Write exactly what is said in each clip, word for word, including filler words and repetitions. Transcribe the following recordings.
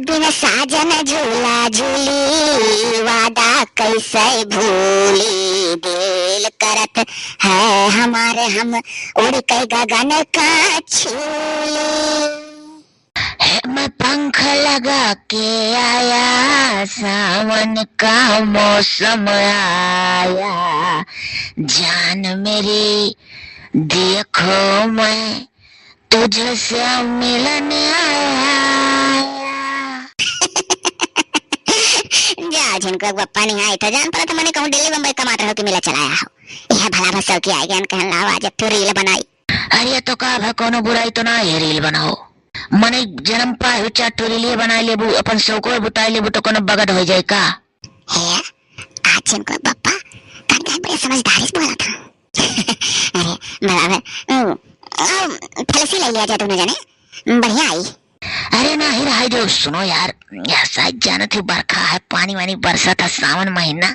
बिन साजन झूला झूली, वादा कैसे भूली, दिल करत है हमारे हम उड़ के गगन का छूली। है मैं पंख लगा के आया, सावन का मौसम आया, जान मेरी देखो मैं तुझसे मिलन आया। जा झिनकुआ बप्पा निहाई तो जान पड़ा तो मने कहूँ दिल्ली बम्बई कमात रहो कि मिला चलाया हो। यह भला भसौ की आए गन कहन लाओ आज एक ठो रील बनाई। अरे तो का भा कोनो बुराई तो ना है रील बनाओ। मने जन्म पाए हो चार ठो रील बनाई लेबू, अपन शौको बुताई लेबू तो कोनो बगत हो जाए का? हे, आज झिनकुआ बप्पा, कान कान बड़े समझदारी से बोला था। अरे, बराबर, ओ, ओ, फलसी ले लिया जाए दोनों जने, बढ़िया आई। अरे ना ही रहाई दो, सुनो यार, यार शायद जानत ही बरखा है, पानी वानी बरसा था सावन महीना,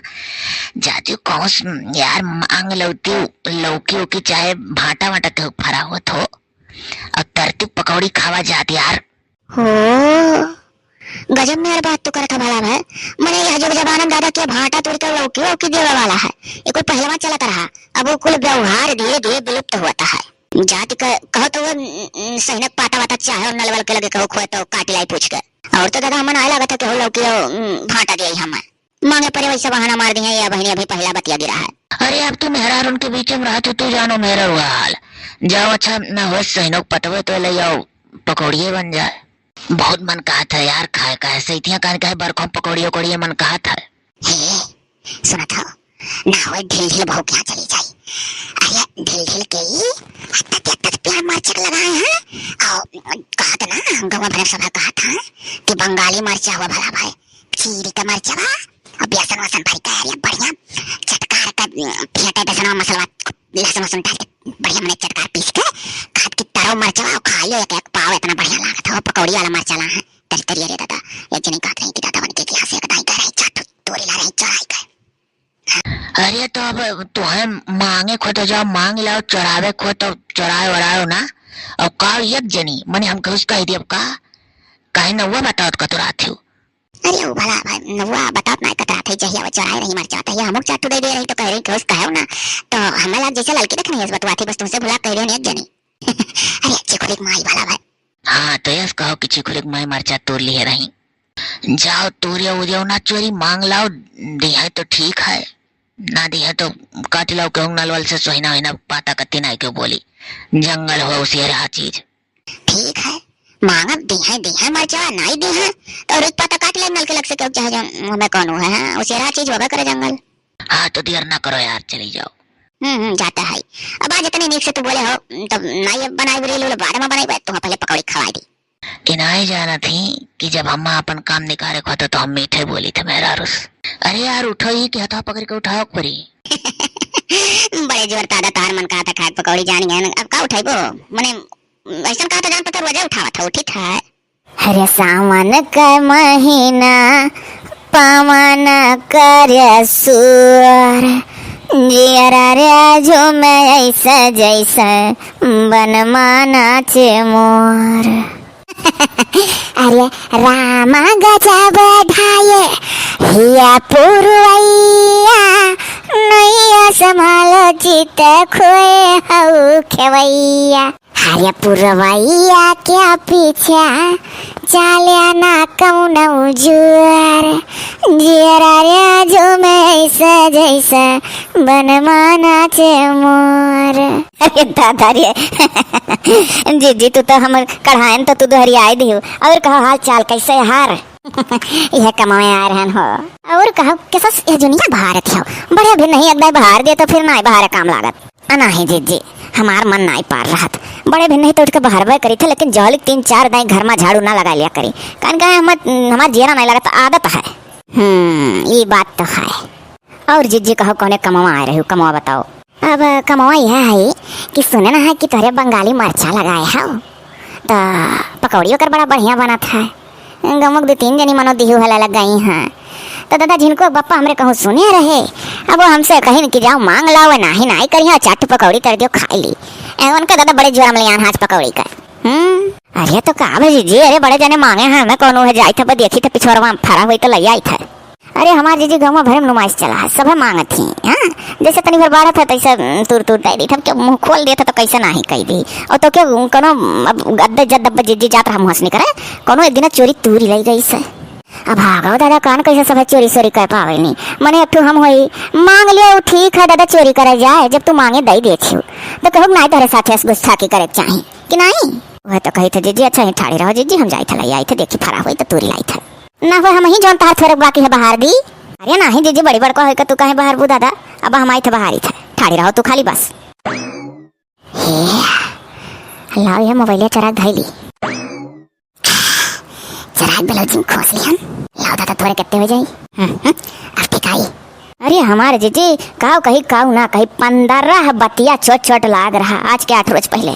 जाजू कौस यार मांग लौती, लौकी उकी चाहे भाटा वाटा के फरा हुआ थो, और तरती पकौड़ी खावा जात यार। हो, गजब में यार बात तो करत ह भला भाई। मने यह जुग जमाना में दादा के भाटा तोड़ के लौकी वौकी देवे वाला है। ये कोई पहलवा चलत रहा, अब वो कुल व्यवहार धीरे धीरे विलुप्त होता है। जाति का कहो तो वो, न-, न-, सहिनक पाता वाता चाहे और नलवल के लगे कहो खोए तो काटी लाई पूछ के। और तो दादा हमन आए लागत है कि हो लौकी हो, न, भाटा दे हम। मांगे परे वैसे बहाना मार दी है, या बहिनी अभी पहला बतिया गिरा है। अरे अब तू मेहरार उनके बीच में रहा तो तू जानो मेहरार हुआ हाल। जाओ अच्छा न हो सहिनक पतवे तो ले आओ, पकौड़िए बन जाए। बहुत मन कहत है यार खाए का, ऐसे इतिया कान कहे बरखों पकौड़ी उकौड़िए मन कहत है। हे, सुनत हो? ना होए ढील ढील बहू के यहाँ चली जाई। अरे ढील ढील के ही अत्ता के अत्ता प्यार मार चक लगाए हैं। और कहत ना, हम गवा भरे सभा कहत हैं कि बंगाली मरचा हुआ भला भाई, चीरी का मरचा बा, और बेसन वसन भर के अरे बढ़िया चटकार का, अ, फेंटे बेसन मसलवा, लहसुन वसुन डाल के बढ़िया मने चटकार पीस के, कहत कि तरो मरचा बा, खाइयो एक एक पाव, इतना बढ़िया लागत हो, पकौड़ी वाला मरचा ला है। तरी तरी, अरे दादा, एक जनी कहत रही कि दादा बन के कि यहाँ से एक दाई गए रही, चाट तोरी ला रही चोराई के। अरे तो अब तुहे मांगे खो तो जाओ मांग लाओ, चोरावे खो तो चोराए वराओ ना। अब का एक जनी मने हमके उसका ही दियब का? काहे नौवा बताओ तो कतुरात हो? अरे वो भला भाई नौवा बताओ ना कतुरात है, जहिया वो चोराए रही मरचा तहिया हमक चाटू दे दे रही तो कह रही कि उसका है ना। तो हमें लाग जैसे लड़की देख नहीं है बतुआ थी, बस तुमसे भुला कह रही हूँ एक जनी। अरे चिखुलिक माई भला भाई। हाँ तो यस कहो कि चिखुलिक माई मरचा तोड़ लिए रही। जाओ तोरिया उरिया ना चोरी मांग लाओ, दिहे तो ठीक है, ना दिहे तो काट लाओ कहूँ नलवल से सोहिना होइना पाता कत्ती नाई क्यों बोली, जंगल हो उसी रहा चीज। ठीक है, मांगब दिहे दिहे मरचा नाई दिहे तो रुक पाता काट ले नल के लग से क्यों चाहे जो हमें कौन हुआ है, उसी रहा चीज होगा करे जंगल। हाँ तो देर ना करो यार, चली जाओ। हम्म हम्म, जाता है। अब आज इतने नीक से तू बोले हो, तब नाई बनाई रील बाद में बनाई, तुम पहले पकौड़ी खवाई दी। कि नाई जानत ही कि जब हम अपन काम निकारे खोते तो हम मीठे बोली थे मेहरारू से। अरे यार उठो ही कि हथवा पकड़ के उठाओ परी। बड़े जोर तादा तार मन कहा था खाए पकौड़ी जानी है ना, अब का उठाइबो? मने ऐसा कहा था जान पता रोजे उठावा था, उठी था। हरे सावन के महीना पावन करे सुअर, जियरा रे झूमे ऐसे जैसे बनमा नाचे मोर। अरे रामा गजब ढाए हिया पुरवैया, नैया संभालो चित खोए हऊ खेवैया। हरे पुरवैया के पीछे चाले ना कौनो जुआर, जियरा रे झूमे ऐसे जैसे बनमा नाचे मोर। अरे दादा रे। जीजी, तू तो हमर कढ़ायन तो तू दोहरियाई दिहु। और कहो हाल चाल कैसे हार? यह कमाए आ रहन हो। और कहो कैसा यह दुनिया भारत हो? बड़े भी नहीं, एक दाई बहार दे तो फिर नाई बहार काम लागत। आ नाही जीजी, हमार मन नाई पार रहत। बड़े भी नहीं तो उठ के बहरबे करी थे, लेकिन जहलिक तीन चार दाई घर में झाड़ू ना लगा लिया करी। कान कहे हमार, हमार जियरा नहीं लगत, आदत है। हम्म, ई बात तो है। और जीजी कहो कौने कमवा आए रही, कमवा बताओ। अब कमवा यह है कि सुने ना है कि तोहरे बंगाली मरचा लगाए हो, तो पकौड़ी ओकर बड़ा बढ़िया बनत है। गमुक दो तीन जनी मनो दिहू हला लग गई हैं। तो दादा जिनको बप्पा हमरे कहूँ सुने रहे, अब वो हमसे कहिन कि जाओ मांग लाओ, नाही नाही करियो, चाट पकौड़ी तर दियो खाई ली। ए, उनका दादा बड़े जोर में ले आन हाथ पकौड़ी का। हम्म। अरे तो का भा जीजी, अरे बड़े जने माँगे हैं, हमें कौनो है, जाइत है, बस देखित है, पिछोरवा में फरा होई तो लइ आइत है। अरे हमार जीजी, गउँवा भरे में नुमाइश चला है, सभे माँगत ही, हाँ, जैसे तनी भर बाढ़त है तैसे, उम, तूर तूर दइ दी, हम के मुँह खोल देत है तो कैसे नाहीं कहि दी। और तो के कौनो, अब अद्दे जद अब जीजी जात रहा मुँह से निकरे, कौनो एक दिन चोरी तूरी लइ गइस। अब भागो दादा, कान कैसे सभे चोरी सोरी कर पावे नी। मने एक ठो हम होई, माँग लियो, ठीक है दादा, चोरी करे जाए, जब तू माँगे दइ देत हो, तो कहू नाहीं तोहरे साथे अस गुस्ताखी करे के चाही, कि नाहीं? वह तो कही थे, जीजी, अच्छा ही ठाड़ी रहो जीजी, हम जाइत है, लइ आइत है, देखी फरा होई तो तूरी लाइत है। ना हो, हमहीं जौन तहार थोरे बाकी है बहार दी। अरे नाहीं जीजी, बड़ी बड़का होई के तू काहे बहारबू दादा, अब हम आइत है बहारित है, ठाड़ी रहो तू खाली बस। हे, लाओ ये मोबाइलिया चराक धइली। चराक ब्लाउज में खोस लिहन। लाओ दादा, तोरे कित्ते होइ जाई? हम्म, हम्म, अब ठिकाई। अरे हमार जीजी, काउ कही काउ ना कही, पन्द्रह बतिया चोट चोट लाग रहा आज के आठ रोज पहिले।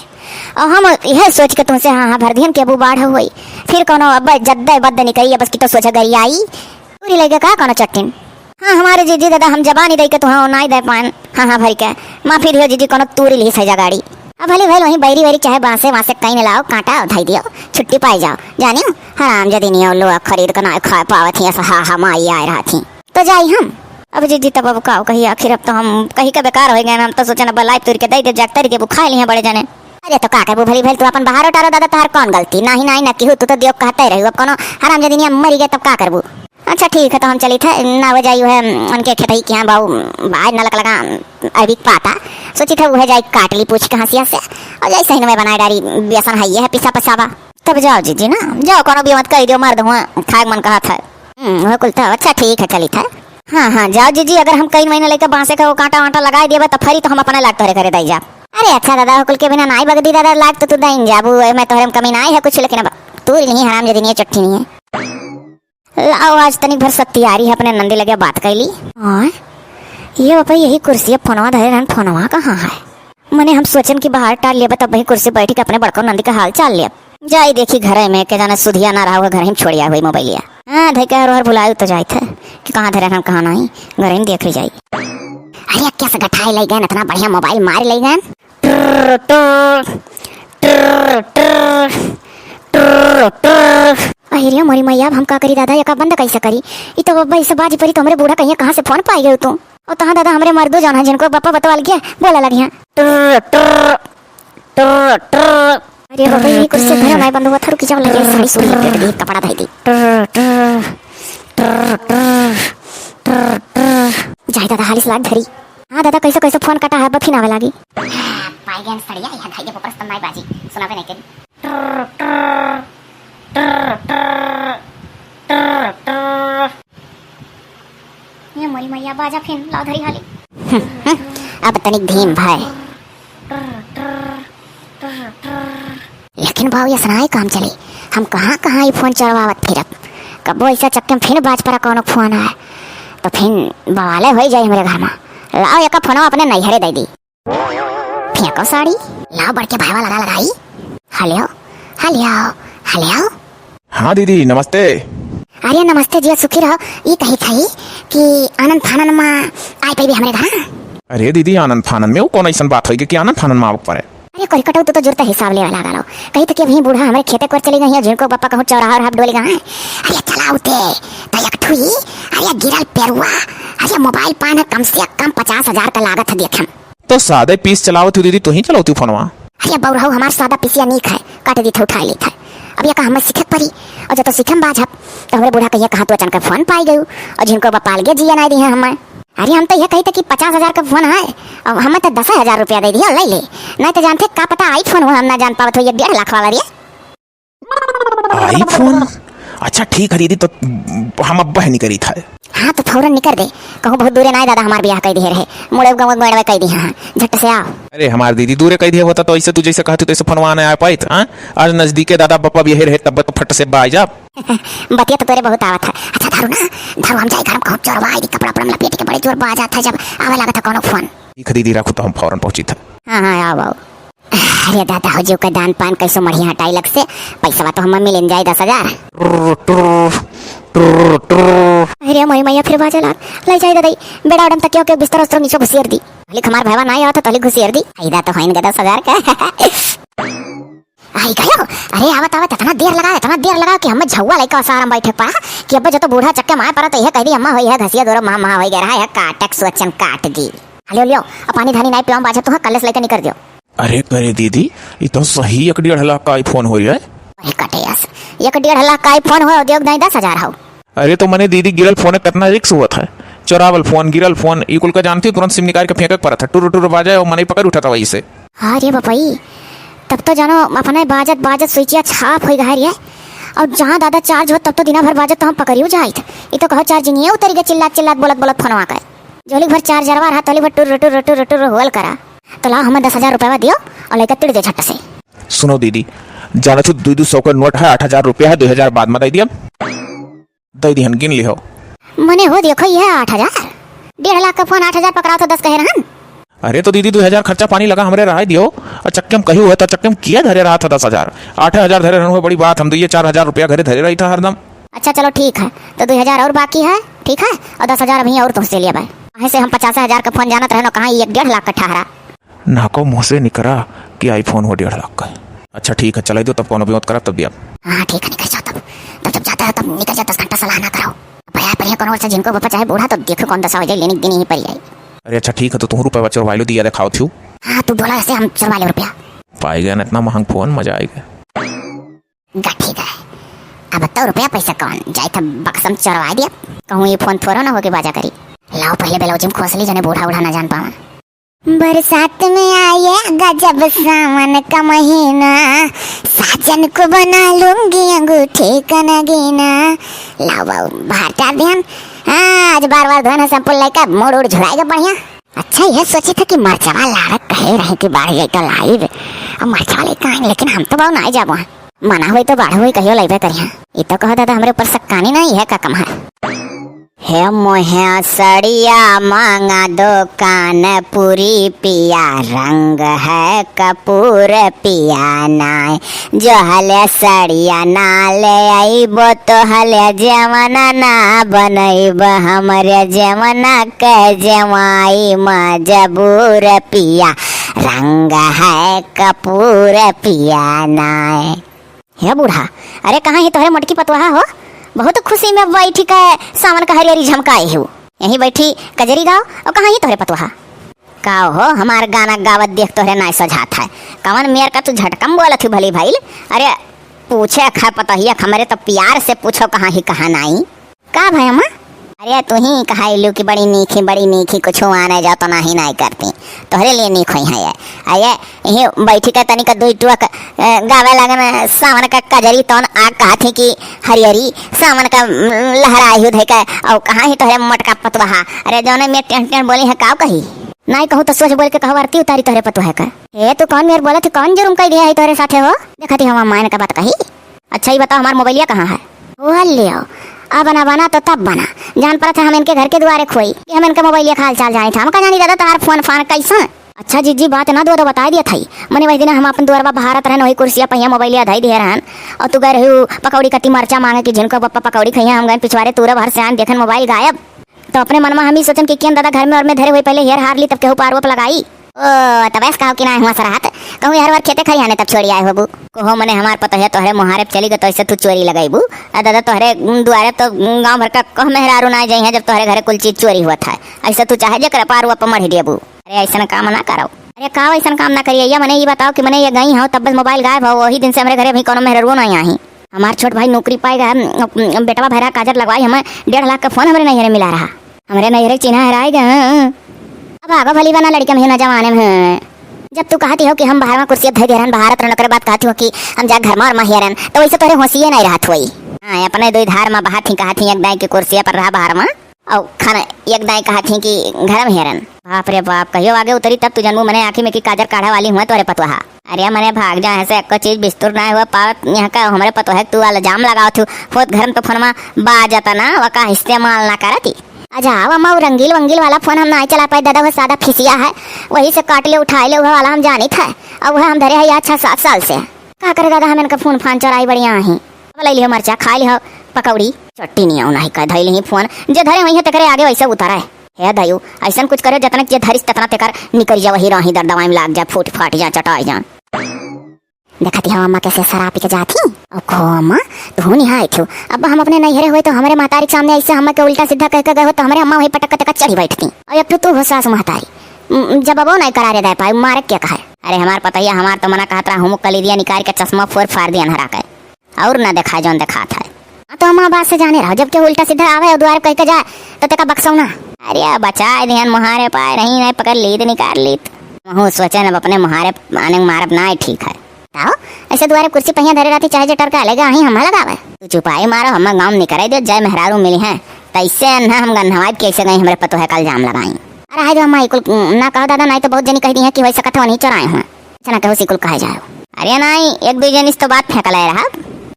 और हम यह सोचि के तुमसे हाँ हाँ भर दिहन कि अब उ बाढ़ होई, फिर कौनो अब जद्दे बद्दे निकरी, अब बस की तो सोचा गरियाई। तूरी लइके का कौनो चट्टिन? हाँ, हमारे जीजी दादा, हम जबानी दइ के तुहाँ नाहीं दइ पाएन। हाँ, हाँ, भरि के। माफी दियो जीजी, कौनो तूरी लिहिस है जा गाड़ी। अब भली भइल वहीं बैरी वैरी चाहे बाँसे वाँसे कहीं न लाओ, काँटा धइ दियो, छुट्टी पाइ जाओ। जानियो, हरामजादी नियो लोग खरीद के नाहीं खाए पावत ही, ऐसा हा हा माई आए रहत ही। तो जाई हम। अब जीजी तब अब का कही, आखिर अब तो हम कही के बेकार होइ गए, हम तो सोचन अब लाइब तूरी के दइ दे, जाके तरी देबू, खाइ लिहे बड़े जने। अरे तो का करबू, भली भइल तू अपन बहारो टारो दादा, तहार कौन गलती? नाहीं, नाहीं, ना केहू, तू तो दियो कहते रही, अब कौनो हरामजादी निया मरी गए तब का करबू? अच्छा ठीक है, तो हम चलित है, ना हो जाई है उनके खेतई के यहाँ बाऊ, आज नलक लगा अरबी पाता, सोचित है वह जाई काट ली पूछ के हँसिया से, और जाई सही में बनाए डारी, बेसन है ये है पिसा पसावा। तब जाओ जीजी ना, जाओ कौनो भी मत कहि दियो, मर्द हुआ खाए के मन कहत है। हम्म, वह कुल तो अच्छा ठीक है, चलित है। हाँ, हाँ, जाओ जीजी, अगर हम कई महीना लेके बाँसे का वो काँटा वाँटा लगाइ देबे तो फरी तो हम अपना लाग तोहरे घरे दइ जाब। अरे अच्छा दादा, हो कुल के बिना नाहीं बगदी दादा, लाग तो तू दइन जाबू, एमे तोहरे में कमी नाहीं है कुछ, लेकिन अब तूरी नहीं हरामजादी नहीं है, चट्टी नहीं है। लाओ, आज तनिक भर सत्यारी है, अपने नंदी लगे बात कइली। हाँ, ये बापा, यही कुर्सी फोनवा धरे रहन, फोनवा कहाँ है? मने हम सोचन कि बहार टार लेबे, तब वही कुर्सी बैठ के अपने बड़को नंदी का हाल चाल लेब। जाई देखी घरे में, के जाने सुधिया ना रहा होगा, घर ही में छोड़िया हुई मोबाइलिया। हाँ, धइ के हरोहर भुलायु तो जाइत है कि कहाँ धरे रहन, कहाँ नाहीं, घर ही में देख ली जाई। अरे, कैसे गठाई लइ गए, इतना बढ़िया मोबाइल मार लइ गए। ट्र, ट्र, ट्र, ट्र, ट्र, ट्र। अरे रे मोरी मैया, अब हम का करी दादा, एका बंद कैसे करी? ई तो बब्बा इसे बाजी परी तो हमरे बूढ़ा कहिया कहाँ से फोन पाई गयो तू? और तहाँ दादा हमरे मर्दू जौन है, जिनको बप्पा बतवाल के बोला लगी हैं। ट्र, ट्र, ट्र, ट्र। अरे बब्बा, यही कुर्सी धरो, मैं बंद हुआ था, रुकी जाओ, लगे साड़ी सूड़ी लपेट दी, कपड़ा धई दी। ट्र, ट्र, ट्र, ट्र, ट्र, ट्र। जाए दादा, हालिस लाग धरी। हाँ दादा, कैसे कैसे फोन कटा है, बफिन आवे लागी। पाई गए सड़िया, यहाँ धई दे, ऊपर से तो नाई बाजी, सुनावे नहीं करी। ट्र, ट्र, ट्र, ट्र, ट्र, ट्र। ये मोरी मैया, बाजा फिन लाओ धरी हाली। अब तनिक धीम भाई। ट्र, ट्र, ट्र, ट्र। लेकिन बाऊ, ये सनाई काम चली, हम कहाँ कहाँ ई फोन चलवावत फिरब, कबो ऐसा चक्के में फिर बाज पड़ा कौनो फोन आए, तो फिर बवाले होइ जाई हमरे घर में। लाओ, एका फोनवा अपने नैहरे दे दी। फेंको साड़ी, लाओ बड़के भाईवा लगा लगाई। हेलो, हेलो, हेलो। हाँ दीदी, नमस्ते। अरे नमस्ते जी, सुखी रहो। ई कही थी कि आनन फानन में आए पैबे हमरे घर। अरे दीदी, आनन फानन में वो कौन ऐसन बात होई कि आनन फानन में आवक पड़े? अरे कोरी कटऊ, तू तो जुरता हिसाब लेवे लागा लो। कही तो कि अभी बूढ़ा हमरे खेते कोर चली गई है, जिनको पापा कहूँ चौराहा और हाफ डोली गए। अरे चला उते, तो एक ठुई, अरे गिरल पेरुआ, अरे मोबाइल पान है, कम से कम पचास हजार का लागत है, देखे। तो सादे पीस चलावत हूँ दीदी, तू ही चलावती फोनवा। अरे बउरहू, हमार सादा पीसिया नीक है, काट दी थे, उठाई लेत है। अब ये का हमें सीखे के पड़ी, और जब तो सीखे में बाझब, तो हमरे बूढ़ा कहिए कहाँ तू अचानक फोन पाई गयू, और जिनको बपाल के जिया नहीं दी है हमें। अरे हम तो ये कही थे कि पचास हजार का फोन है, अब हमें तो दस हजार रुपया दे दिया, ले ले, नहीं तो जानते का पता आईफोन हो, हम ना जान पावत हो ये डेढ़ लाख वाला रे। आईफोन? अच्छा ठीक है दीदी, तो हम अब बहनी करी था। हाँ तो फौरन निकर दे, कहूँ बहुत दूरे ना है दादा, हमार ब्याह कई दिए रहे, मुड़े गाँव गोड़वे कई दी, हाँ, झट से आओ। अरे हमार दीदी, दूरे कई दिए होता तो ऐसे तू जैसे कहती तैसे फोनवा ना आ पाई था, हाँ? आज नजदीके दादा बापा ब्याह रहे तब तो फट से बाई जा। बतिया तो तोरे बहुत आवत है। अच्छा दारू ना, दारू हम जाए घर में कहूँ चोरवा आई दी, कपड़ा उपड़ा में लपेट के बड़े जोर बाज आता है जब आवे लागत है कोनो फोन। ठीक है दीदी, रखो तो हम फौरन पहुँची था। हाँ, हाँ, आओ, आओ। अरे दादा हो, जीव का दान पान कैसो मढ़िया हटाई लग से, पैसा तो हमें मिल जाए दस हजार। अरे मोरी मैया, फिर बाजे लाग, ले जाए दादा, बेड़ा उड़न तकिया के बिस्तर उस्तर नीचे घुसेर दी। तहली हमार भैवा ना आवत, तहली घुसेर दी। फायदा तो होइन गया दस हजार का। आई गयो। अरे आवत आवत इतना देर लगाओ, इतना देर लगाओ कि हमें झौवा लइका सारा बैठे पड़ा कि अब जो तो बूढ़ा चक्के माए पड़ा तो यह कह दी, "अम्मा होई है घसिया दोरो, महा महा होई गया रहा है, काटक सोचन काट दी।" लियो लियो, अब पानी धानी नाई पियाऊं बाझा, तुहा कल्ले से लइका निकर दियो। अरे करे दीदी, ई तो सही एक डेढ़ लाख का iPhone हो रहा है। अरे कटे यार, एक डेढ़ लाख का iPhone हो, उद्योग दाई दस हजार हो। अरे तो मने दीदी, गिरल फोन कितना रिस्क होत है, चोरावल फोन, गिरल फोन, ई कुल का जानती हो, तुरंत सिम निकाल के फेंके के पड़त है, टुर टुर बाजे और मनई पकड़ उठत है वही से। हाँ रे बपई, तब तो जानो अपने बाजत बाजत स्विचिया छाप होई गए रे। और जहाँ दादा चार्ज हो तब तो दिना भर बाजत तो हम पकड़ियो जाइत। ई तो कहो चार्जिंग ये उतरी गए चिल्लात चिल्लात बोलत बोलत फोनवा के। जोली भर चार्जरवा रहा तोली भर टुर टुर टुर टुर होल करा। तो लाओ हमें दस हजार रुपया दियो और लइका तिड़ दे झट से। सुनो दीदी, जाना तो दो दो सौ का नोट है, आठ हजार रुपया है, दो हजार बाद में दे दिया। दे दिहन, गिन लिहो। मने हो देखो ये आठ हजार, डेढ़ लाख का फोन आठ हजार पकड़ाओ तो दस कहे रहन। अरे तो दीदी, दो हजार खर्चा पानी लगा हमरे रहा दियो, और चक्के में कही हुआ था, चक्के में किया धरे रहा था दस हजार, आठ हजार धरे रहन हुआ बड़ी बात, हम तो ये चार हजार रुपया घरे धरे रही था हरदम। अच्छा चलो ठीक है, तो दो हजार और बाकी है, ठीक है, और दस हजार अभी और तुमसे लिया भाई। कहीं से हम पचास हजार का फोन जानत रहे ना, कहाँ ये एक डेढ़ लाख का ठहरा। नाको मुँह से निकरा कि iPhone हो डेढ़ लाख का। अच्छा ठीक है, चलाई दो तब, कौनो बियोत करब तब दिया। हाँ ठीक है, निकल जाओ तब, तब जब जाता है तब निकल जाओ, दस घंटा सलाह ना करो। भैया पर ये कौनो अच्छा जिनको बापा चाहे बूढ़ा तो देखो कौन दशा हो जाए, लेने के दिन यहीं पर ही आई। अरे अच्छा ठीक है, तो तुम रुपये चोरवा लो, दिया दिखाओ थू। हाँ तू बोला ऐसे हम चोरवा ले रुपया। पाई गया ना इतना महंग फोन, मजा आई गया। गठी गए। अब तो रुपया पैसा कौन जाए था, बक्सम चोरवा दिया। कहूँ ये फोन थोड़ा ना होके बाजा करी। लाओ पहले ब्लाउज में खोस ली, जने बूढ़ा उढ़ा ना जान पावन। बरसात में आए गजब सावन का महीना, साजन को बना लूंगी अंगूठे का नगीना। लाओ बाबू, बाहर टार दिहन। हाँ, आज बार बार धोन है shampoo लेकर, मूड उड़ झुराएगा बढ़िया। अच्छा, यह सोचे था कि मरचवा लाड़क कहे रहे कि बाढ़ जाए तो लाइब। अब मरचवा लेकर आएंगे, लेकिन हम तो बाबू ना जाबो हैं। मना हुई तो बाढ़ हुई कहियो लइबे करिहा। ई तो कहो दादा, हमरे ऊपर सक्कानी ना, इहे का कम है। हे मोहे सड़िया मांगा दुकान पूरी पिया, रंग है कपूर पिया नाय। जो हले सड़िया ना ले आईबो तो हले जेवना ना बनैब, हमरे जेवना के जेवाई मजबूर पिया, रंग है कपूर पिया नाय। हे बूढ़ा, अरे कहाँ ही तोहरे मोटकी पतोहा हो? बहुत खुशी में बैठी के सावन का हरियरी झमकाए हो। यहीं बैठी कजरी गाओ और कहाँ ही तोहरे पतोहा? का हो, हमार गाना गावत देख तोहरे नाय सझात है। कवन मेर का तू झटकम बोलत ही भली भइल? अरे पूछे खा पतोहिया, हमरे तो प्यार से पूछो कहाँ ही कहाँ नाई। का भय अम्मा? अरे तू ही कहाइलू कि बड़ी नीक ही, बड़ी नीक ही, कुछ आने जाओ तो नाही नाही करती, तोहरे लिए नीक होई है ये। आ ये, ये बैठी के तनिक दुई टुअक, अ, गावे लगन सावन का कजरी तौन आ कहत ही कि हरियरी सावन का, उम, लहराई हु धई के, और कहाँ ही तोहरे मोटका पतवाहा। अरे जौने में टेंट टेंट बोली है काव कही? नाही कहूँ तो सोच बोल के कहो आरती उतारी तोहरे पतवाहे का। ए तू कौन मेर बोलत ही, कौन जुर्म कई दिया है तोहरे साथे हो? देखती हवा मायन का बात कही। अच्छा, ई बताओ, हमार मोबाइलिया कहाँ है? वो लियो, अब ना बना तो तब बना। जान पड़त है, हम इनके घर के दुआरे खोई कि हम इनके मोबाइलिया का हाल चाल जानी था। हम का जानी दादा, तोहार फोन फान कैसन? अच्छा जीजी, बात ना दो, तो बताई दिया था। मने वही दिन हम अपन दुआरवा बहारत रहन, वही कुर्सिया पहिया मोबाइलिया धई दिए रहन, और तू गए रही पकौड़ी कत्ती मरचा मांगे कि जिनको पप्पा पकौड़ी खइया। हम गए पिछवारे तूरे भर से आन, देखन मोबाइल गायब। तो अपने मन में हम ही सोचन कि कियन दादा घर में और में धरे हुए, पहले हेर हार ली, तब केहू पार वो पे लगाई। ओ, तब ऐस कहो कि ना हुआ सरहत, कहूँ हर बार खेते खरियाने तब छोड़ी आए होबू। कहो मने हमार पतोहे तोहरे मुहारे पे चली गई तो ऐसे तू चोरी लगाईबू। आ दादा तोहरे दुआरे तो गांव भर का कह मेहरारू ना जाई हैं जब तोहरे घरे कुल चीज चोरी हुआ था। ऐसे तू चाहे जेकर पार वो पे मढ़ी देबू। अरे ऐसन काम ना करो। अरे का ऐसन काम ना करिए, या मने ये बताओ कि मने ये गई हो तब बस मोबाइल गायब हो, वही दिन से हमरे घरे अभी कोनो मेहरारू ना आई। हमार छोट भाई नौकरी पाए गया, बेटवा भैरा काजर लगवाई, हमें डेढ़ लाख का फोन हमरे नैहरे मिला रहा। हमरे नैहरे चिन्हा हेराए गए। अब आगो भली बना लड़के में ना जवाने में। जब तू कहती हो कि हम बाहर में कुर्सी धर दे रहन, बाहर रहन, ओकरे बाद कहती हो कि हम जा घर में और में हेरन, तो वैसे तोहरे होशिये नहीं रहत होई। हाँ, अपने दो धार में बहात ही कहत ही एक दाई की कुर्सी पर रहा बाहर में, और खाना एक दाई कहत ही कि घर में हेरन। बाप रे बाप, कहियो आगे उतरी तब तू जनमू मने आँखी में की काजर काढ़े वाली हुआ तोहरे पतवाहा। अरे मने भाग जा, ऐसे एको चीज बिस्तुर ना हुआ पावत यहाँ का हमरे पतोहे तू वाला जाम लगाओ थू। फोत घर में तो फोनमा बाजता ना, वका इस्तेमाल ना करती। अच्छा, अब अम्मा, वो रंगील वंगील वाला फोन हम नाई चला पाए दादा, वो सादा फिसिया है, वही से काट ले उठाए ले, वह वाला हम जानित है। अब वह हम धरे है यहाँ छह सात साल से। का करे दादा, हम इनका फोन फान चोराई बढ़िया ही। अब ले लियो मरचा, खा लियो पकौड़ी, चट्टी नहीं आऊ नहीं का धैल ही फोन, जे धरे वही है तेकरे आगे वैसे उतरा है। हे दयू, ऐसन कुछ करे जतना जे धरिस ततना तेकर निकल जा, वही राही दर दवाई में लाग जा, फूट फाट जा, चटाई जा। देखत हौ अम्मा कैसे शराब पी के जात ही। ओ खो अम्मा, तू निहाय थू। अब हम अपने नैहरे होई तो हमरे महतारी के सामने ऐसे अम्मा के उल्टा सीधा कह के गए हो तो हमरे अम्मा वही पटक के तेका चढ़ी बैठती। और एक ठो तू हो सास महतारी। उम, जब अब नहीं करारे दे पाई, मारे के कहे। अरे हमार पतोहिया, हमार तो मना कहत रहा, हुमुक कली दिया निकाल के चश्मा फोर फाड़ दिया अन्हरा के। और ना देखा जौन देखात है। हाँ, तो अम्मा बात से जाने रहो, जब केहू उल्टा सीधा आवे और दुआरे कह के जाए, तो तेका बक्सौ ना। अरे, बचाए दिहन, मुहारे पाए रही, नहीं पकड़ लीत, निकाल लीत। महू सोचे न अपने मुहारे आने मारब ना ठीक है। ताओ, ऐसे दुआरे कुर्सी पहिया धरे रहती, चाहे जे टरका लेगा, अहीं हम्मा लगावे। तू चुपाई मारो, हम्मा गाँव निकरे दे, जय मेहरारू मिली हैं। तैसे अन्हा हम गन्हवाई कैसे गई, हमरे पतोहे का इल्जाम लगाई। अरे, हाय दो अम्मा, ई कुल ना कहो दादा, नहीं तो बहुत जनी कह दी हैं कि वही सकत हो, नहीं चोराए हुए। अच्छा ना केहू से कुल कहे जाओ। अरे नाई, एक दुई जनी से तो बात फेंकले रहा।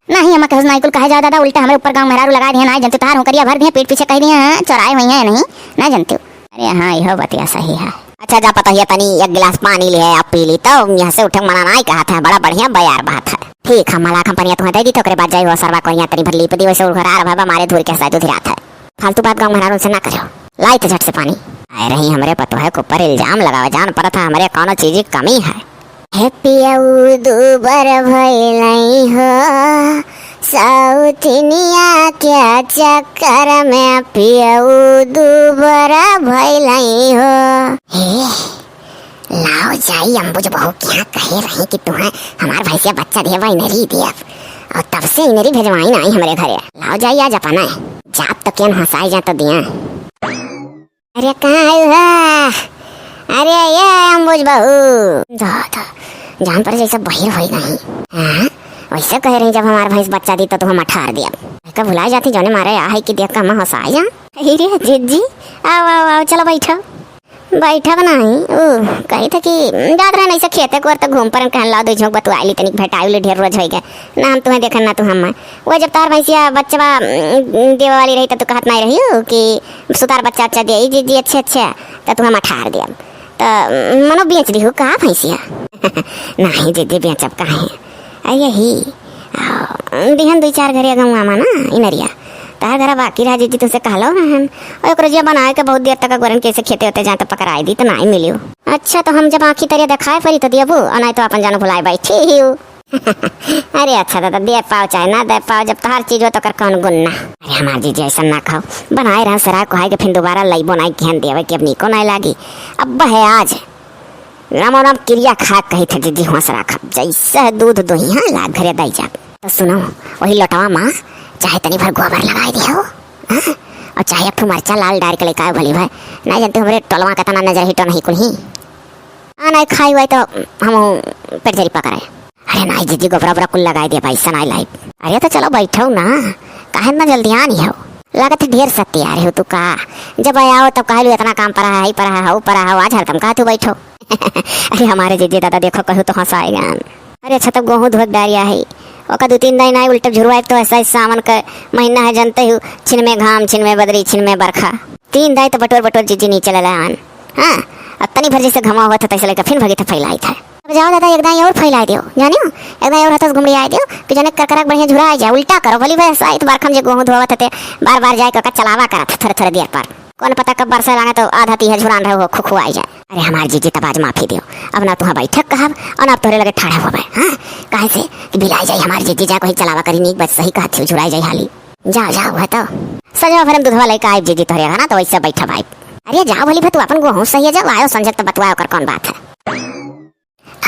नहीं, हम केहू से नाई कुल कहे जाओ दादा, उल्टा हमरे ऊपर गाँव मेहरारू लगा दिए, नाई जनतू तहार हुकरिया भर दिए, पीठ पीछे कह दिए हैं, चोराए हुई हैं नहीं, ना जनतू। अरे हाँ, इहो बतिया सही है। अच्छा जा पतोहिया, तनी एक गिलास पानी लिहे, आप पी ली तो यहाँ से उठे मना नाई कहत है, बड़ा बढ़िया बयार बात है। ठीक है, मला कंपनिया तुम्हें दे दी तो ओकरे बाद जाई हो सरवा कोइया तनी भर लीप दी, वैसे उघरार भवा मारे धूर के साथ उधिरात है। फालतू बात गाँव मेहरारू से ना करो। लाई तो झट से पानी। आए रही हमरे पतोहे के ऊपर इल्जाम लगावे, जान पड़त है हमरे कौनो चीज की कमी है। हे पियऊ दू बर भइलई हो, सौतिनिया के चक्कर में पियऊ दू बर भइलई हो। हे, लाओ जाई अम्बुज बहू के यहाँ कहे रही कि तुम्हें हमार भैंसिया बच्चा दिए बा, इनरी दिए। और तब से इनरी भेजवाई ना आई हमरे घरे। लाओ जाई आज अपना। जात तो केन हंसाई जा तो दिया। अरे कहाँ है वह? अरे ये अम्बुज बहू। दा, दा, जान पर जैसे बहिर होई गई। हाँ, वैसे कहे रही जब हमार भैंस बच्चा दी तो तुम अठार दिया। का भुला जाती जोने मारे आ है कि देख का हंसाई जा। अरे जिज्जी, आओ, आओ, आओ, चलो बैठो। बैठब नहीं, ऊ कही था कि जात रहन ऐसे खेते कोर तो घूम परन, कहन लाओ दो झोंक बतुआई ली, तनिक भेटाई ली, ढेर रोज होई गए ना हम तुम्हें देखन ना तू हम। वो जब तार भैंसिया बच्चवा, उम, देवे वाली रही तो तू कहत नहीं रही हो कि सुतार बच्चा अच्छा दे, जी, जी, अच्छे, अच्छे, तो तू हम अठार दियब। तो, उम, मनो बेच दी हो का भैंसिया? नहीं दीदी, बेचब काहे? आ यही, आ, दिहन दुई चार घरे गौवा मा ना, इनरिया। तहार घरा बाकी रहा जीजी, तुमसे कहलो रहन। और ओकरो जिया बनाए के बहुत देर तक गोरन के से खेते होते जाए तो पकड़ाई दी तो नाई मिलियो। अच्छा, तो हम जब आँखी तरिया देखाए परी तो दियबू, और नाई तो अपन जानो भुलाए बैठी ही हूँ। अरे अच्छा दादा, दे पाओ चाहे ना दे पाओ, जब तहार चीज हो तो कर कौन गुण ना। अरे हमार जीजी ऐसा ना खाओ, बनाए रहन सराय कोहाई के फिर दोबारा लइबो नाई किहन देवे कि अब नीको नाई लागी। अब है आज। रामो राम किरिया खा कही थे दीदी, हुआं से राखब। जैसे दूध दोही, हाँ, लाग घरे दाई जाब। तो सुनो, वही लोटवा मा चाहे तनी भर गोबर लगाए दियो, हाँ? और चाहे एक ठो मरचा लाल डार के लेके आयो भली भाई। नहीं जानते हमरे टोलवा के तना नजर ही तो नहीं कुल ही। आ नहीं खाई हुआ तो हम पेट जरी पकड़े। अरे नाई जीजी, गोबरा ओबरा कुल लगाए दिया भाई, सनाई लाई। अरे तो चलो बैठो ना, काहे ना जल्दी आनी हो? लागत है ढेर सत्ती आ रही हो तू का? जब आओ तब कहलू इतना काम पर है, पर है, हो पर है, आज हरदम कहा तू बैठो। अरे हमारे जीजी दादा देखो कहू तो हंसाएगा। अरे अच्छा तब गोहूँ धोक डारिया है, ओका दो तीन दिन आई उल्टे झुरवाए तो ऐसा ही सावन का महीना है जानते हो, छिन में घाम, छिन में बदरी, छिन में बरखा। तीन दाई तो बटोर बटोर जीजी नीचे ले आन। हाँ, अब तनी भर जैसे घमा हुआ था तैसे लेकर फिर भगी था फैलाई था। अब जाओ दादा, एक दाई और फैला दियो, जानियो, एक दाई और हथस घुमड़ी आए दियो कि जने करकरा के बढ़िया झुरा आ जाए। उल्टा करो, भली भाई साइत बार खम जे गोहूँ धोवत हते, बार बार जाए के ओका चलावा करत थोड़े थोड़े देर पर। कौन पता कब बरसे लागे तो आधा तीहे झुरान रहे हो, खुखुआई जाए। अरे हमार जीजी तब आज माफी दियो, अब ना तुहाँ बैठक कहब और ना अब तोहरे लगे ठाढ़े होबे, हाँ? काहे से कि बिलाई जाई हमार जीजी, जाए कोई चलावा करी, नीक बस सही कहत थी, झुराई जाई हाली। जाओ जाओ, वह तो सजवा भरम दूधवा लेके आइब जीजी तोहरे यहाँ ना, तो वैसे बैठब आइब। अरे जाओ भली भाई, तू अपन गोहूँ सही है, जाओ आयो संजय तो बतवाओ कर कौन बात है।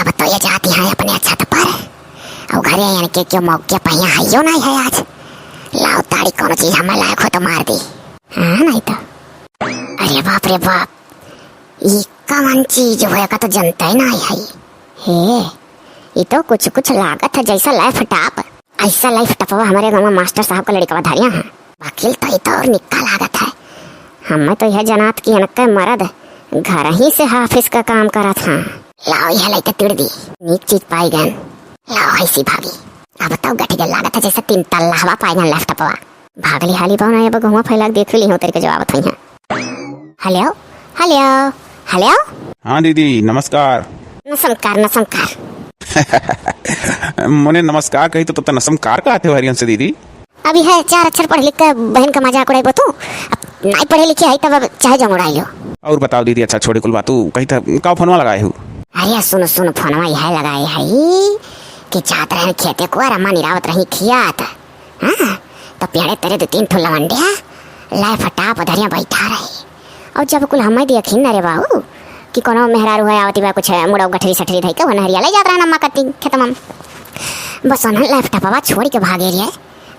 अब तो ये जाती है अपने छत पर। और घरे आने के क्यों मौके पहिया है यो नहीं है आज। लाओ ताड़ी कोनो चीज हमें लायक हो तो मार दी। हाँ नहीं तो। अरे बाप रे बाप, ये कौन चीज होएगा तो जनता ही नहीं है। हे, ये तो कुछ कुछ लागत है जैसा लैपटॉप। ऐसा लैपटॉपवा हमारे गाँव में मास्टर साहब का लड़का धरिया है। वकील तो ये तो और निक्का लागत है। हमें तो यह जनात कि इनके मरद घर ही से ऑफिस का काम करत हैं। लाओ यह लेके तिड़ दी। नीक चीज पाई गन। लाओ ऐसी भागी। अब तो गठ गल लागत है जैसे तीन तल्ला हवा पाई गन लैपटॉपवा। भागली हाली पाओ ना, ये बगहुआ फैला के देख ली हो तेरे के जवाब थई है। हेलो, हेलो, हेलो। हाँ दीदी, नमस्कार। नमस्कार, नमस्कार। मने नमस्कार कही तो, तो, तो नमस्कार कहते हो हरियन से दीदी। अभी है चार अक्षर पढ़ लिख के बहन का मजाक उड़ाइबो तू। अब नाई पढ़े लिखे है तब अब चाहे जंग उड़ाई लो। और बताओ दीदी, अच्छा छोड़ी कुल बात, तू कही था का फोनवा लगाए हो? अरे सुनो, सुनो, फोनवा यह लगाए है कि जात रहन खेते को और अम्मा निरावत रही खियात। हाँ, तो पेड़े तरे दो तीन ठो लवंडिया लाए फटाप धरिया बैठा रही। और जब कुल हमें देखिन न रे बाबू कि कोनो मेहरारू है आवती बा, कुछ मुड़ो गठरी सठरी धई के वो नहरिया ले जात रहन अम्मा कती खेत में। बस उन्हन लैपटॉपवा छोड़ के भागे रहे।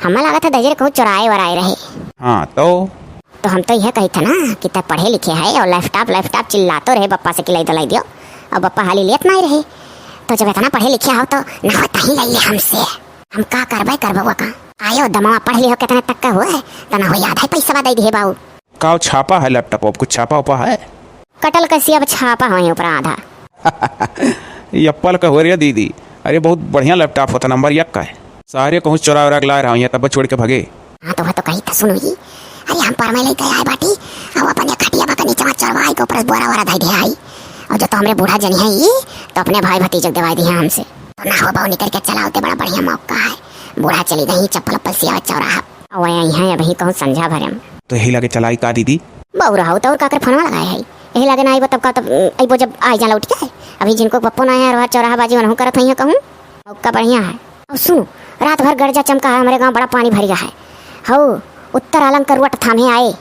हमें लागत है दहिजरे कहूँ चोराए वराए रहे। हाँ तो? तो हम तो यह कही था ना कि तब पढ़े लिखे है और लैपटॉप लैपटॉप चिल्लातो रहे बप्पा से कि लाई दो लाई दियो, और बप्पा हाली लेत नहीं रहे। तो जब इतना पढ़े लिखे हो तो ना हो तहीं लाई ले हमसे। हम का करबे करबे वो का। आयो दमवा पढ़ लियो कितने तक का हुआ है, तो ना हो याद है पैसा दे दिए बाऊ। का छापा है लैपटॉप, कुछ छापा उपा है? कटल कैसी अब छापा होई ऊपर आधा। ये एप्पल का हो रे दीदी। अरे बहुत बढ़िया लैपटॉप होता, नंबर एक का है। सारे कहूँ चोरा उरा के लाए रहा हूँ, तब छोड़ के भगे। हाँ तो वह तो कही था, सुनो जी। अरे हम पर में लेके आए बाटी, अब अपने खटिया बा के नीचे चोरवाई के ऊपर बोरा वोरा धई दे आई। और जो तो हमरे बूढ़ा जनी है ये, तो अपने भाई भतीजे के देवाई दी है हमसे। तो ना हो बाऊ निकल के चलाओ ते बड़ा बढ़िया मौका है। बूढ़ा चली गई चप्पल उप्पल सियावे चौराहा। और वह यहीं है अभी कहूँ संझा भरे में। तो यही लगे चलाई का दीदी? बाऊ रहो तो और काकर फोनवा लगाए है। यही लगे ना आइबो तब का, तब अइबो जब आई जा लौट के। अभी जिनको पप्पो ना है और चौराहा बाजी वनहु करत है कहूँ। मौका बढ़िया है। और सुनो, रात भर गरजा चमका है, हमारे गाँव बड़ा पानी भरिया है। हौ, उत्तर आलम करुआ थामे आए।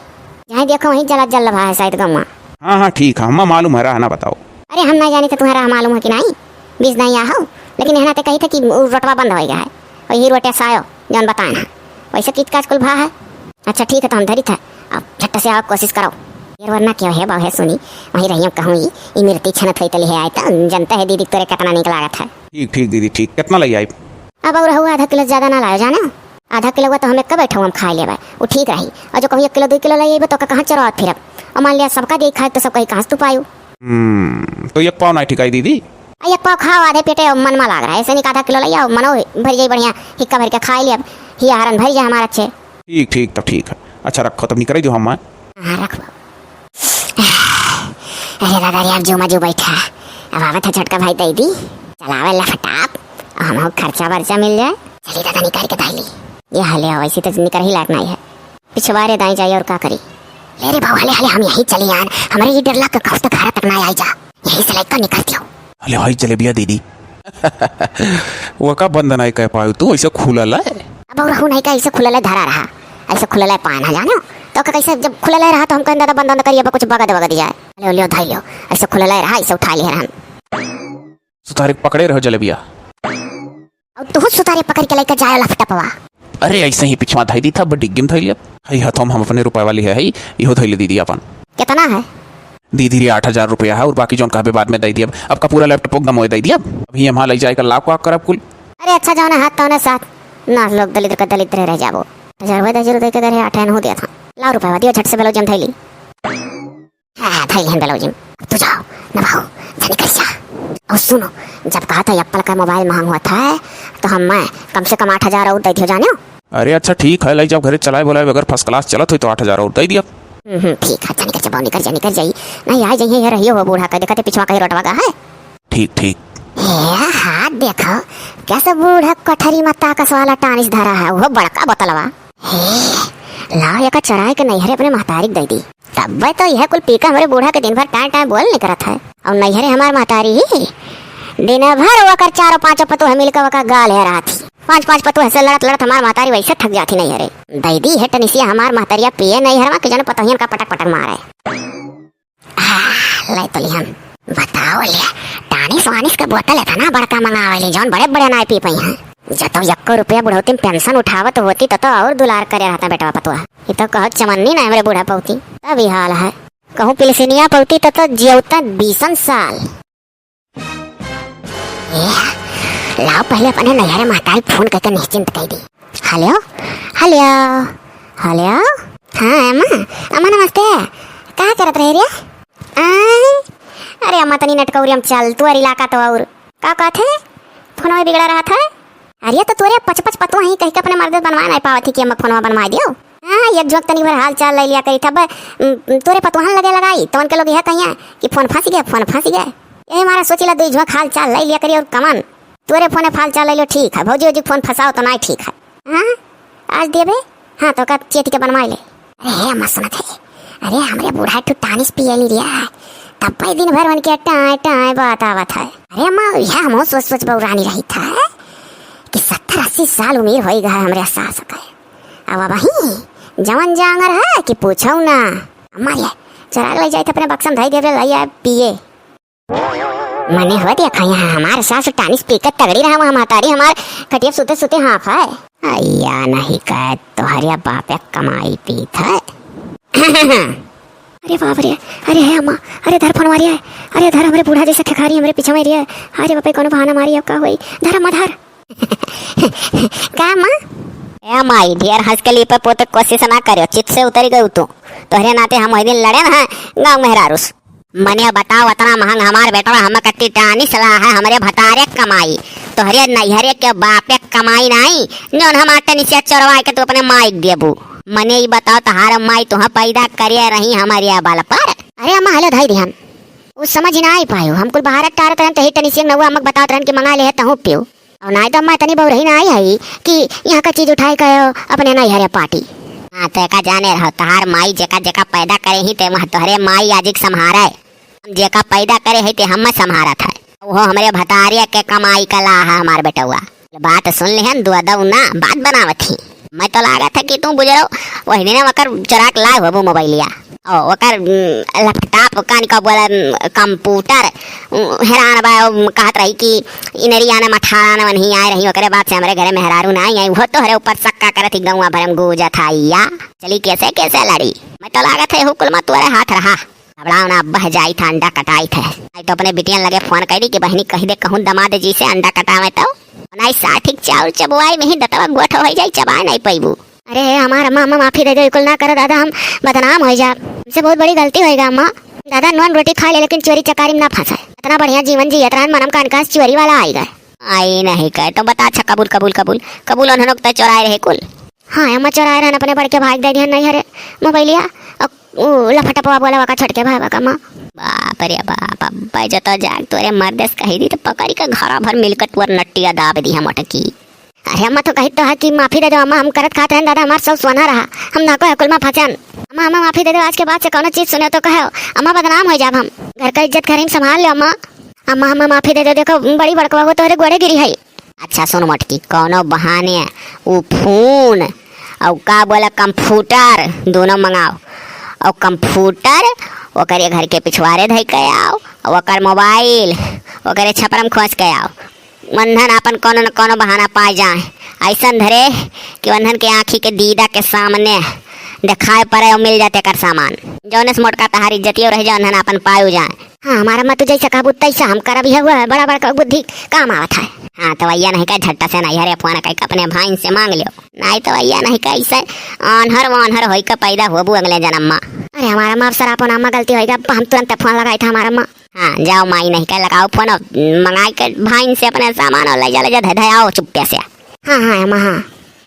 जहाँ देखो वहीं जला जल लभा है शायद गौवा। हाँ, हाँ, ठीक है, हमें मालूम है, रहा ना बताओ। अरे हम नहीं जानी थे तुम्हारा मालूम है कि नहीं, बीस नहीं आ हो, लेकिन यहाँ ते कही थे कि उ रोटवा बंद होएगा है, और यही रोटे सायो जौन बताए ना, वैसे कित काज कुल भा है। अच्छा ठीक है, तो हम धरी था, अब झट से आओ, कोशिश करो। यार वरना क्या है बाबू है सुनी, वहीं रहियो कहूँ ई, ई मिर्ती छनत होई तली है आए तो जनता है दीदी तोरे कितना नीक लागत है। ठीक, ठीक दीदी, ठीक। कितना लई आई? अब और हऊ आधा किलो से ज्यादा ना लायो, जाने? आधा किलो हुआ तो हम एक बैठा हम खा लेबे, वो ठीक रही। और जो कहूँ एक किलो, दो किलो ले अइबे तो का कहाँ चोरावत फिरब? और मान लिया सबका दे खाए तो सब कहीं कहाँ से तू पायू? हम्म, तो एक पाव ना ठीक आई दीदी? आ एक पाव खाओ आधे पेटे, मन मा लाग रहा है, ऐसे नहीं आधा किलो ले आओ, मनो भर जाई बढ़िया, हिक्का भर के खा लेब, हिया हरन भर जाए हमारा अच्छे। ठीक, ठीक, तब ठीक है। अच्छा रखो, तब निकल दो हम। हाँ, रखबो। अरे दादा रे, अब जो मजू बैठा। अब आवत है छोटका भाई दे दी। चलावे ला फटाप। अब हमहू खर्चा वर्चा मिल जाए। चली दादा निकाल के दाई ली। ये हले हो, ऐसी तो निकर ही लायक नहीं है। पिछवारे दाई जाई और का करी? ले रे बाबू, हले, हले, हम यहीं चली आन। हमारे ये डेढ़ लाख का खर्च तो घर तक ना आई जा। यहीं से लेकर निकल दियो। हले भाई जलेबिया दीदी। वो का बंद नहीं कर पायो तू, ऐसे खुला ले। अब और रहू नहीं का, ऐसे खुला ले धरा रहा। ऐसे खुला ले पान है जानो। तो का कैसे जब खुला ले रहा तो हम कहन दादा बंद बंद करिए, अब कुछ बगद बगद जाए। ले लियो, धाई लियो। ऐसे खुला ले रहा, ऐसे उठा लिया रहन। सुतारे पकड़े रहो जलेबिया। और तू सुतारे पकड़ के लेके जाए लफटपवा। अरे ऐसे ही पिछवा धाई दी था, अब डिग्गी में धाई लिया। हई हथवा में हम अपने रुपए वाली है, हई, इहो धाई ले दीदी अपन। कितना है? दीदी रे आठ हजार रुपया है और बाकी जौन कहबे बाद में दे दियब। अब का पूरा लैपटॉप गमोए दे दियब। अभी हम ले जाए का लाख वाख करब कुल। अरे अच्छा जाओ ना हाथ तौने साथ। ना लोग दलिद्र का दलिद्र रह जाबो। हजार रुपया दे जरूर दे के दे रहे, आठ हो दिया था। लाओ रुपया दियो झट से ब्लाउज में धाई ली। हाँ, हाँ, धाई लेहन ब्लाउज में। तू जाओ, नभाओ, जाने कर जा। और सुनो, जब कहा था एप्पल का मोबाइल महंग हुआ था, तो हम मैं कम से कम आठ हजार और दे दियो जानियो। अरे अच्छा ठीक है, ले जाओ घरे चलाए बोलाए बगैर फर्स्ट क्लास चलत हुई तो आठ हजार और दे दिया। हम्म, हम्म, ठीक है, जाने कर जा, बाबू निकर जा, निकर जाई। नहीं आ जाइए, ये रहियो हो बूढ़ा का, देखते पिछवा कहीं रोटवा का है। ठीक, ठीक। हे, हाथ देखो, कैसे बूढ़ा कठरी में ताकस वाला टानिस धरा है, वो बड़का बोतलवा। हे, लाओ एका चराए के नैहरे अपने महतारी के दे दी। तब्बे तो यह कुल पीका हमरे बूढ़ा के दिन भर टाइम टाइम बोल निकरत है। और नैहरे हमार महतारी ही दिन भर ओकर चारों पांचों पतोह मिलकर ओका गाल है रहत ही। पांच पांच पतोह से लड़त लड़त हमार महतारी वैसे थक जाती नैहरे। दे दी है टनिसिया हमार महतरिया पिए नैहरवा के जन पतोहियन का पटक पटक मारे। आह, ले तो लिहन। बताओ ले, टानिस वानिस के बोतल इतना बड़का मंगावे ले, जौन बड़े बड़े नाय पी पई हैं। जब तो यक्को रुपया बुढ़ौती में पेंशन उठावत होती, तो, तो और दुलार करे रहता बेटवा पतुआ। ये तो कहो चमन्नी ना हमरे बूढ़ा पौती, तब ये हाल है। कहूँ पिलसिनिया पौती, तो, तो जियौता बीसन साल। ए, लाओ पहले अपने नैहरे महतारी फोन करके निश्चिंत कह दी। हेलो, हेलो, हेलो। हाँ, अम्मा, अम्मा नमस्ते। का करत रहे रे? आय, अरे अम्मा तनी नटकौरी हम चल, तू और इलाका तो और। का कहत है? फोनवा बिगड़ा रहत है? अरे तो तोरे पच पच पतुआ ही कह के अपने मर्द बनवा नहीं पावत ही कि अम्मा फोनवा बनवा दियो। हाँ, एक झोंक तनी भर हाल चाल ले लिया करी था, ब-, उम, तोरे पतुहन लगे लगाई, तो उनके लोग यह कहिया कि फोन फंस गया, फोन फंस गया। यही मारा सोचिला दुई झोंक हाल चाल ले लिया करी और कमन। तोरे फोने फाल चल लो, ठीक है। भौजी, भौजी फोन फंसाओ तो नहीं ठीक है। हाँ, आज देबे? हाँ, तो का चेती के बनवाई ले। अरे हे अम्मा सुनत है, अरे हमरे बूढ़ा एक ठो टानिस पिए ली रिया है, तब पे दिन भर मन के टाय टाय बात आवत है। अरे अम्मा, यह हम सोच सोच बौरानी रही था। कि सत्तर अस्सी साल उमिर होइ गए हमरे सास के। अब वही जवन जांगर है कि पूछो ना। अम्मा रे, चोराक लइ जाइत अपने बक्सा में धइ देबे, लइ आए पिए। मने हो देखा, यहाँ हमार सास टानिस पी के तगड़ी रहा, वहाँ महतारी हमार खटिया सुते सुते हाँफ है। अइया नहीं कहे तोहरिया बापे कमाई पीत है। अरे बाप रे, अरे है अम्मा, अरे धर फोन मारिया है, अरे धर, हमरे बूढ़ा जैसे खेखारी हमरे पीछे में रही है। अरे बापे, कोनो बहाना मारी, अब का होई? धर अम्मा, धर। का माँ? ए माई, ढेर हंस के लीपे पोते कोशिश ना करियो, चित से उतरी गई तू। तोहरे नाते हम वही दिन लड़े ना गाँव मेहरारू से। मने बताओ, अतना महंग हमार बेटवा, हम कत्ती टानिस ला है, हमरे भतारे कमाई, तोहरे नैहरे के बापे कमाई नाई, जौन हमार टनिसिया चोरवाए के तू अपने माई के देबू। मने ई बताओ, तोहार माई तुहा पैदा करे रही हमरे बल पर? अरे अम्मा, हेलो धाई दिहन, उ समझ ही ना आई पायो, हम कुल बहारत टारत रहन, तही टनिसिया नौआ अम्मा के बतावत रहन कि मंगा ले है तहूँ पियो। और नाई तो अम्मा इतनी बउरही ना आई है कि यहाँ का चीज उठाए कहो अपने नैहरे पाटी। हाँ, तो एका जाने रहो, तहार माई जेका जेका पैदा करे ही, ते वह तोहरे माई आजिक संभारे। हम जेका पैदा करे है, ते हम संभारत है। वो हमरे भतारिया के कमाई का ला है हमार बेटवा। बात सुन लिहन, दुआ दऊ ना, बात बनावत ही। मैं तो लागत है कि तू बुजरो, वही दिन ओकर चोराक लाए होबू मोबाइलिया। ओ, ओकर, उम, laptop, कान का बोला, उम, computer, उम, हैरान बा, उम, कहत रही कि इनरी आने मठारा ने वनही आए रही, ओकरे बाद से हमरे घरे मेहरारू ना आई, आई, वो तोहरे ऊपर शक्का करत ही, गौवा भरे में गूजत है या। चली कैसे, कैसे लड़ी? मैं तो लागत है, हुकुल में तोरे हाथ रहा। घबराओ ना, बह जाई था, अंडा कटाई थे। आई तो अपने बिटियन लगे फोन करी कि बहनी कह दे, कहूँ दमाद जी से अंडा कटावे तो। नहीं, साठ ही चाउर चबवाई में ही दतवा गोठ हो जाई, चबाए नहीं पैबू। अरे हमार अम्मा, अम्मा माफी दे दो, इकुल ना करो दादा, हम बदनाम हो जाब। हमसे बहुत बड़ी गलती होएगा अम्मा। दादा नॉन रोटी खा ले लेकिन चोरी चकारी में ना फंसे। इतना बढ़िया जीवन जियत रहन, मनम कान कास चोरी वाला आई गए। आई नहीं कहे तो बता, अच्छा कबूल, कबूल, कबूल, कबूल, उन्होंने तो चोराए रहे कुल। हाँ अम्मा, चोराए रहन, अपने बड़के भाई के दे दिहन नैहरे मोबाइलिया। और उ लफटपवा बोला वका छोटके भाई वका माँ। बाप रे बाप, अब्बा जो तो जाग तोरे मर्दे से कही दी तो पकड़ी के घरा भर मिलकर तोर नट्टिया दाब दी हम अटकी। अरे अम्मा, तो कही तो है कि माफी दे दो अम्मा, हम करत खात रहन दादा, हमार सब सोना रहा, हम ना को हकुल में फंसन। अम्मा, अम्मा माफी दे दो, आज के बाद से कौनो चीज सुने तो कहो अम्मा, बदनाम हो जाब हम। घर का इज्जत घर ही में संभाल लो अम्मा। अम्मा, अम्मा माफी दे दो, देखो बड़ी बड़कवा वो तोहरे गोड़े गिरी है। अच्छा सुन मोटकी, कौनो बहाने उ फोन और का बोला कंप्यूटर दोनों मंगाओ, और कंप्यूटर ओकरे घर के पिछवारे धइ के आओ, और ओकर मोबाइल ओकरे छपरम खोज के आओ। वन्हन आपन कौनो न कौनो बहाना पाए जाए, ऐसन धरे कि वन्हन के आँखी के दीदा के सामने देखाए पड़े और मिल जाते कर सामान। जौने से मोटका तहार इज्जतियो रह जाए, वन्हन आपन पायो जाए। हाँ, हमार अम्मा तू जैसा कहबू तैसा हम करब, यह हुआ है बड़ा बड़ा बुद्धि काम आवत है। हाँ, तो भैया नहीं कहे झट्टा से नहीं हरे फोन कह के अपने भाई से मांग लियो, नहीं तो भैया नहीं कहे ऐसे आन्हर वान्हर होई के पैदा होबू अगले जन्म में। अरे हमार अम्मा, अब सरापो नामा गलती होएगा, अब हम तुरंत फोन लगाई था हमार अम्मा। हाँ, जाओ माई नहीं कहे लगाओ फोन और मंगाई के भाई से अपने सामान और ले जा, ले जा, धे, धे आओ चुप्पे से। हाँ, हाँ, अम्मा, हाँ।